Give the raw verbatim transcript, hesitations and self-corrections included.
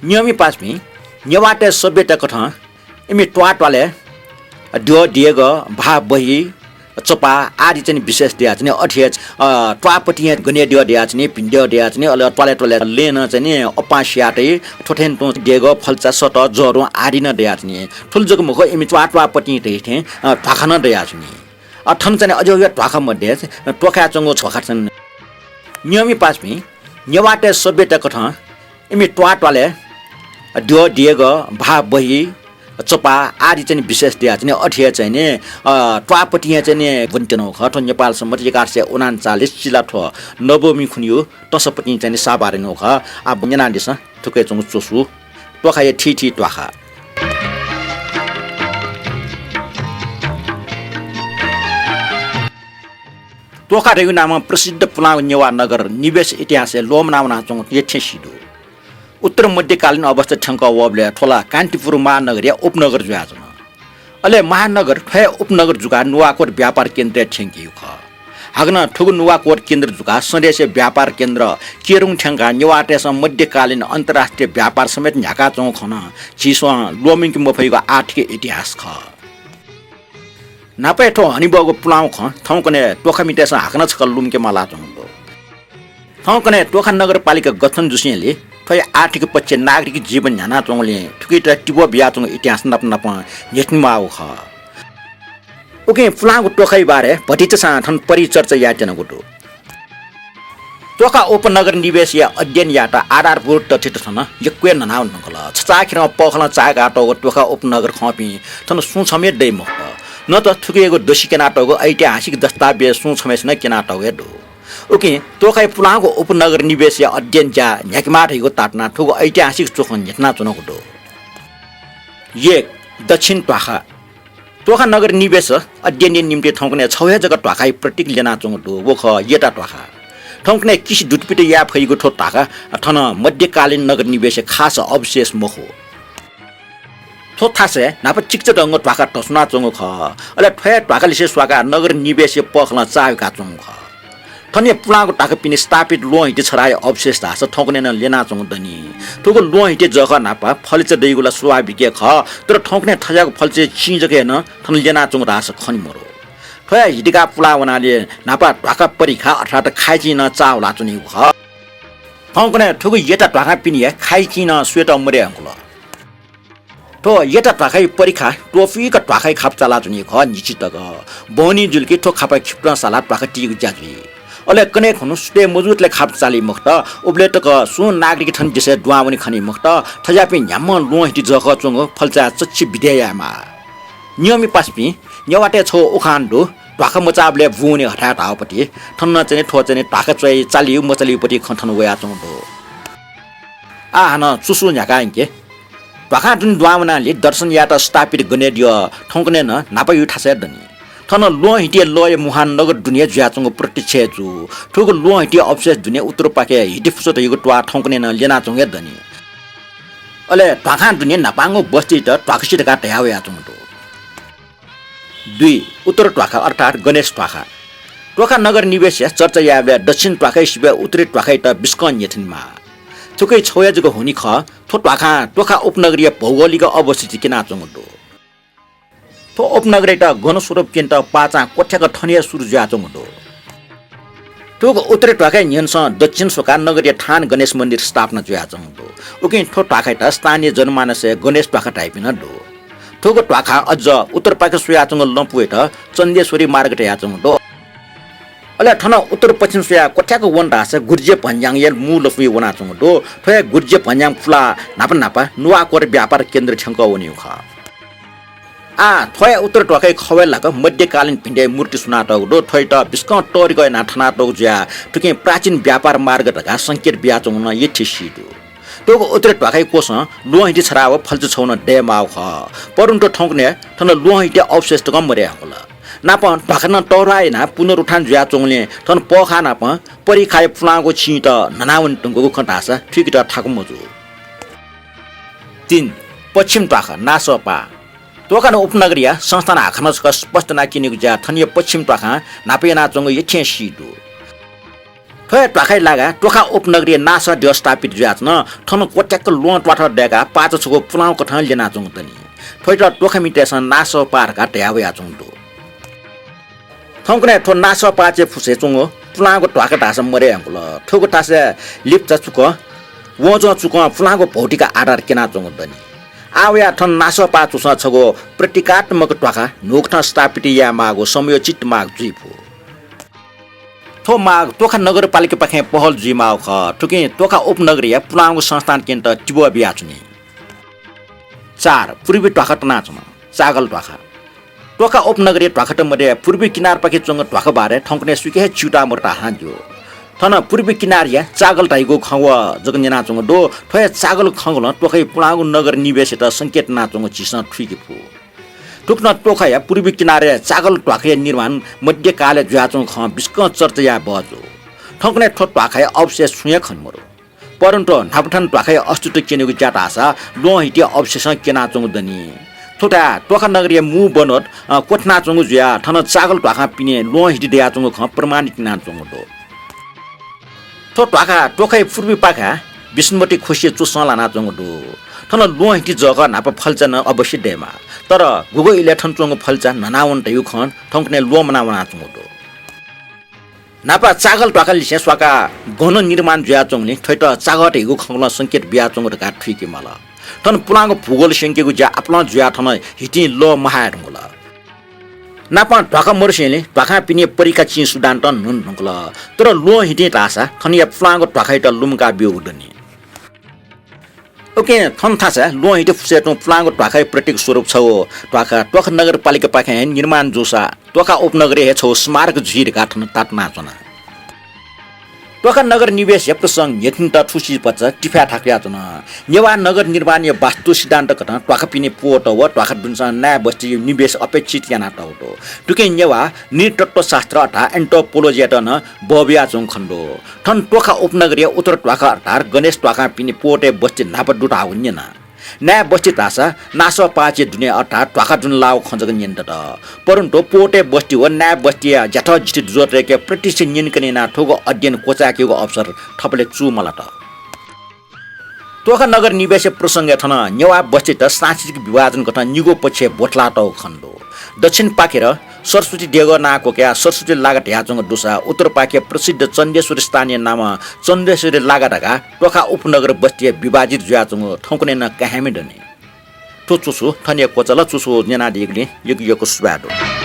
नियमि पासापिं, नेवाःतय् सभ्यता कथं इमि त्वाःत्वालय् द्यः देगः, भाः बही, चपाः आदि चाहिँ नि विशेष दयाच्वनी। अथे हे, अ, त्वाःपतिं हे गने द्यः दयाच्वनी, भिं द्यः दयाच्वनी, अले त्वालय् त्वालय् लँय् नं चाहिँ नि अपां सियातइ, थ्व थें तुं देगः, फल्चा, सतः, जःदुं आदि नं दयाच्वनी। थुलि जक मखु, इमि त्वाः त्वाःपतिं धइथें, अ, ध्वाखा नं दयाच्वनी। अ, थन चाहिँ नि अज्याःगु ध्वाखा मध्ये, अ, त्वखाय् च्वंगु ध्वाखा चाहिँ नि। नियमि पासापिं, नेवाःतय् सभ्यता कथं इमि त्वाःत्वालय् द्यः देगः, भाः बही, चपाः आदि चाहिँ नि विशेष दयाच्वनी। अथे हे चाहिँ नि, अ, त्वाःपतिं हे चाहिँ नि ब्वनेत्यनागु खः। थ्व नेपाल सम्बत एघार सय उनान्चालिस चिलाथ्व नवमी खुन्हु तसपतिं चाहिँ नि साभार यानागु खः। आः न्यनादिसँ थुकी च्वंगु च्वसु, त्वखाया थीथी ध्वाखा। त्वखा धइगु नामं प्रसिद्ध पुलांगु नेवाः नगर निवेश इतिहासय् ल्वःमना वनाच्वंगु यःथें सी दु। उत्तर मध्यकालीन अवस्था थ्यंकः वःबलय् थ्व ला कान्तिपुर महानगरया उपनगर जुयाच्वन। अले महानगर थ्वया उपनगर जुकाः नुवाकोट व्यापार केन्द्रय् थ्यंकीगु खः। हाकनं थुगु नुवाकोट केन्द्र जुकाः स्वदेशी व्यापार केन्द्र केरुं थ्यंकाः नेवाःतय्सं मध्यकालीन अन्तर्राष्ट्रिय व्यापार समेत न्ह्याकाच्वंगु खँ नं झीसं ल्वःमंके मफइगु आर्थिक इतिहास खः। न्हापा हे थ्व हनेबहःगु पुलांगु खँ थौंकन्हय् त्वखामितय्सं हाकनं छकः लुमंके मालाच्वंगु दु। थौंकन्हय् त्वखा नगरपालिका गठन जुसेंलि थ्वया आर्थिक पक्ष नागरिक जीवन न्ह्यानाच्वंगुलिं थुकियात तिबः बियाच्वंगु इतिहास नाप नापं न्ह्यथनेमाःगु खः। उकिं पुलांगु त्वखाया बारे भतिचा छां थन परिचर्चा यायेत्यनागु दु। त्वखा उपनगर निवेशया अध्ययन यायेत आधारभूत तथ्यत थन यक्व हे न्हनावने धुंकल। छचाःखेरं पःखलं चाय्कातःगु त्वखा उपनगर खंपिं थन सुं छम्ह हे दइ मखुत। न त थुकियागु दसि क्यनातःगु ऐतिहासिक दस्तावेज सुं छम्हय्सिनं क्यनातःगु हे दु। उकिं त्वखाया पुलांगु उपनगर निवेशया अध्ययन ज्या न्ह्याकेमाः धइगु ताःतुनाः थुगु ऐतिहासिक च्वखँ न्ह्यथनाच्वनागु दु। एक, दक्षिण ध्वाखा। त्वखा नगर निवेश अध्ययनया निंतिं थौंकन्हय् छगू हे जक ध्वाखाया प्रतीक ल्यनाच्वंगु दु, व खः येता ध्वाखा। थौंकन्हय् किसि दुतुपित याये फइगु थ्व ध्वाखा थन मध्यकालीन नगर निवेशया खास अवशेष मखु। थ्व थासय् न्हापा चिकिचाधंगु ध्वाखा धस्वानाच्वंगु खः। अले थ्वया ध्वाखा लिसे स्वाकाः नगर निवेशया पःखलं चाःहुइकाच्वंगु खः। थनया पुलांगु ध्वाखा पिने स्थापित ल्वहंहिति छधाःया अवशेष धाःसा थौंकन्हय् नं ल्यनाच्वंगु दनि। थुगु ल्वहंहिति जःखः न्हापा फलिचा दइगु ला स्वाभाविक हे खः, तर थौंकन्हय् थज्याःगु फलिचाया चिं जक हे नं थन ल्यनाच्वंगु धाःसा खने मदु। थ्वया हितिका पुलाः वनाले न्हापा ध्वाखा परिखा अर्थात् खाइचिं नं चाःहुलाच्वनीगु खः। थौंकन्हय् थुगु येता ध्वाखां पिने हे खाइचिं नं स्वयेत मदये धुंकल। थ्व येता ध्वाखाया परिखा त्वपुइक ध्वाखाया खापा चालाच्वनीगु खः, न्हिच्छि तक। बहनी जुल कि थ्व खापा खिपतं सालाः ध्वाखा तीगु ज्या जुइ। अले कन्हय् खुन्हु सुथय् मजूतले खापा चाली मखुत, उबलय् तक सुं नागरिक थन देशय् दुहां वने खनी मखुत। थज्याःपिं न्ह्याम्हं ल्वहंहिति जःखः च्वंगु फलिचाय् चच्छि बिधे यायेमाः। नियमि पासापिं, नेवाःतय् छगू उखान दु, ध्वाखा मचाःबलय् बुँ वनी हथाय् धाःगु पति। थन नं चाहिँ थ्व चाहिँ ध्वाखा च्वय् चालीगु मचालीगु पति खँ थन वयाच्वंगु दु। आः हानं च्वसु न्ह्याकाः यंके। ध्वाखां दुने दुहां वनाले दर्शन यायेत स्थापित गनेद्यः थौंकन्हय् नं न्हापा यु थासय् दनि। थन ल्वहंहितिया लःया मुहान नगर दुने जुयाच्वंगु प्रत्यक्ष हे जू। थुगु ल्वहंहितिया अवशेष दुने उत्तरपाखे हितिफुसा धइगु त्वाः थौंकन्हय् नं ल्यनाच्वंगु हे दनि। अले ध्वाखां दुने न्हापांगु बस्तीत ध्वाखासि धकाः धया वयाच्वंगु दु। दुई, उत्तर ध्वाखा अर्थात् गणेश ध्वाखा। त्वखा नगर निवेशया चर्चा यायेबलय् दक्षिण ध्वाखाया सिबय् उत्तरी ध्वाखायात बिस्कं न्ह्यथनेमाः। थुकिया छगू हे जक हुनि खः। थ्व ध्वाखां त्वखा उपनगरया भौगोलिक अवस्थिति क्यनाच्वंगु दु। थ्व उपनगरयात गणस्वरूप क्यनेत पाचां क्वथ्याक थन हे सुरु जुयाच्वंगु दु। थुगु उत्तरी ध्वाखाया न्ह्यःनेसं दक्षिण स्वकाः नगरया थान गणेश मन्दिर स्थापना जुयाच्वंगु दु। उकिं थ्व ध्वाखायात स्थानीय जनमानसय् गणेश ध्वाखा धाइपिं नं दु। थुगु ध्वाखां अझ उत्तरपाखे स्वयाच्वंगु लँपुयात चण्डेश्वरी मार्ग धयाच्वंगु दु। अले थन उत्तर पश्चिम स्वयाः क्वथ्याक वन धाःसा गुर्जे भन्ज्याङया मू लँपुइ वनाच्वंगु दु। थ्व हे गुर्जे भन्ज्याङ पुलाः न्हापा न्हापा नुवाकोट व्यापार केन्द्र थ्यंकः वनीगु खः। आः थ्वया उत्तर ध्वाखाया खवय् लाक मध्यकालीन भिंतय् मूर्ति सुनातःगु दु। थ्वयात बिस्कं तःधिकः यानाः थनातःगु जुयाः थुकिं प्राचीन व्यापार मार्ग धकाः संकेत बियाच्वंगु नं यःथें सी दु। थुगु उत्तर ध्वाखाया क्वसं ल्वहंहिति छधाः व फलिचा छगू नं दयेमाःगु खः। परन्तु थौंकन्हय् थन ल्वहंहितिया अवशेष तकं मदये धुंकल। नापं ध्वाखा नं तःधंगु यानाः पुनरुत्थान जुयाच्वंगुलिं थन पःखाः नापं परिखाया पुलांगु चिंयात न्हनावने धुंकूगु खँ धाःसा थुइकेत थाकु मजू। तीन, पश्चिम ध्वाखा, नासःपाः। त्वखा उपनगरया संस्थान हाकनं छकः स्पष्ट यानाः क्यनेगु ज्या थनया पश्चिम ध्वाखां न्हापा यानाच्वंगु यःथें सी दु। थ्व हे त्वाखाइ लागाय् त्वाखा उपनगरीया नासः द्यः स्थापित जुयाच्वन। थन क्वत्याक्क ल्वहं त्वाथः दय्काः पाःचा छगू पुलांगु कथं ल्यनाच्वंगु दनि। थ्वयात त्वाखामितय्सं नासः पाः धकाः धयावयाच्वंगु दु। थौंकन्हय् थ्व नासः पाःचे फुसय् च्वंगु पुलांगु त्वाखा धाःसा मदये धुंकल। थुगु थासय् लिपचा चुकं, वँज्वं चुकं पुलांगु भौतिक आधार क्यनाच्वंगु दनि। आः वयाः थन नासः पाः चूसां छगू प्रतीकात्मक त्वाखा न्हूकथं स्थापित यायेमाःगु समयोचित माग जुइफु। थ्व माग त्वाखा नगरपालिकापाखें पहल जुइमाःगु खः। थुकिं त्वाखा उपनगरीया पुलांगु संस्थान क्यनेत तिबः बियाच्वनी। चार, पूर्वी त्वाखा तनाच्वन। चागल त्वाखा। त्वाखा उपनगरीय त्वाखात मध्ये पूर्वी किनारपाखे च्वंगु त्वाखा बारे थौंकन्हय् सुइके हे च्यूताः मदु धाःसां ज्यू। थन पूर्वी किनारया चागल धाइगु खँग्वः जक न्यनाच्वंगु दु। थ्व हे चागल खँग्वलं त्वाखाइ पुलांगु नगर निवेशयात संकेत यानाच्वंगु झीसं थुइके फु। थुकथं त्वाखाया पूर्वी किनारय् चागल त्वाखाया निर्माण मध्यकालय् जुयाच्वंगु खँ बिस्कं चर्चा याये बहःजू। थौंकन्हय् थ्व त्वाखाया अवशेष छुं हे खने मदु। परन्तु न्हापा थन त्वाखाया अस्तित्व क्यनेगु ज्या धाःसा ल्वहं हितिया अवशेषं क्यनाच्वंगु दनि। थुकथं त्वाखा नगरया मू बनोट, अ, क्वथनाच्वंगु जुयाः थन चागल त्वाखां पिने ल्वहं हिति दयाच्वंगु खँ प्रमाणित यानाच्वंगु दु। थ्व त्वाखा त्वाखाया पूर्वीपाखें विष्णुमती खुसिया च्वसं लानाच्वंगु दु। थन ल्वहं हिति जःखः न्हापा फल्चा नं अवश्य दयेमाः। तर गुगु इलय् थन च्वंगु फल्चा न्हनावन धइगु खँ थौंकन्हय् ल्वःमना वनाच्वंगु दु। न्हापा चागल त्वाखालिसें स्वाकाः गन निर्माण जुयाच्वंगुलिं थ्वयात चागः धइगु खँग्वलं संकेत बियाच्वंगु धकाः थुइके माल। थन पुलांगु भूगोल स्यंकेगु ज्या आपालं जुयाः थन हितिं लः महाये धुंकल। नापं त्वाखा मदुसेंलि त्वाखां पिने परिका चिं सुदानतं न्हुन धुंकल। तर ल्वहं हितिं धाःसा थनया पुलांगु त्वाखायात लुमंका ब्यूगु दनि। उकिं थन थासय् ल्वहं हिति फुसय् तुं पुलांगु त्वाखाया प्रतीक स्वरूप छगू त्वाखा त्वाखा नगरपालिकापाखें हे निर्माण जूसा त्वाखा उपनगरय् हे छगू स्मारक जुइ धकाः थन तातुनाच्वना। त्वाखा नगर निवेशया प्रसंग न्ह्यथनेत थुसी भचा तिफाय् थाकुयाच्वन। नेवाः नगर निर्माणया वास्तु सिद्धान्त कथं त्वाखा पिने पोत व त्वाखा दुनेसं नायः बस्तीया निवेश अपेक्षित यानातःगु दु। थुकिं नेवाः नृतत्वशास्त्र अर्थात् anthropology यात नं बहःबियाच्वंगु खने दु। थन त्वाखा उपनगरया उत्तर त्वाखा अर्थात् गणेश त्वाखां पिने पोतय् बस्ती न्हापा दु धाःगु न्यना। नायः बस्ती धाःसा नासः पाःचे दुने अर्थात् त्वाखा दुने लाःगु खँ जक न्यनेदत। परन्तु पोतय् बस्ती व नायः बस्तीया ज्याथ जिथि दुजः तय्के प्रत्यक्ष न्यनेकने यानाः थुगु अध्ययन क्वचाय्केगु अवसर थपले चूमलात। त्वाखा नगर निवेशया प्रसंगय् थन नेवाः बस्तीत सांस्कृतिक विभाजन कथं निगू पक्षय् ब्वथलातःगु खने दु। दक्षिणपाखेर सरस्वती देगः नां क्वकयाः सरस्वती लागा धयाच्वंगु दुसा उत्तरपाखे प्रसिद्ध चन्देश्वरी स्थानया नामं चन्देश्वरी लागा धकाः त्वाखा उपनगर बस्तीय् विभाजित जुयाच्वंगु थौंकन्हय् नं कायम दनि। थ्व च्वसु थन हे क्वचाल। च्वसु न्यनादीगुलिं यक्व यक्व सुभाय् दु।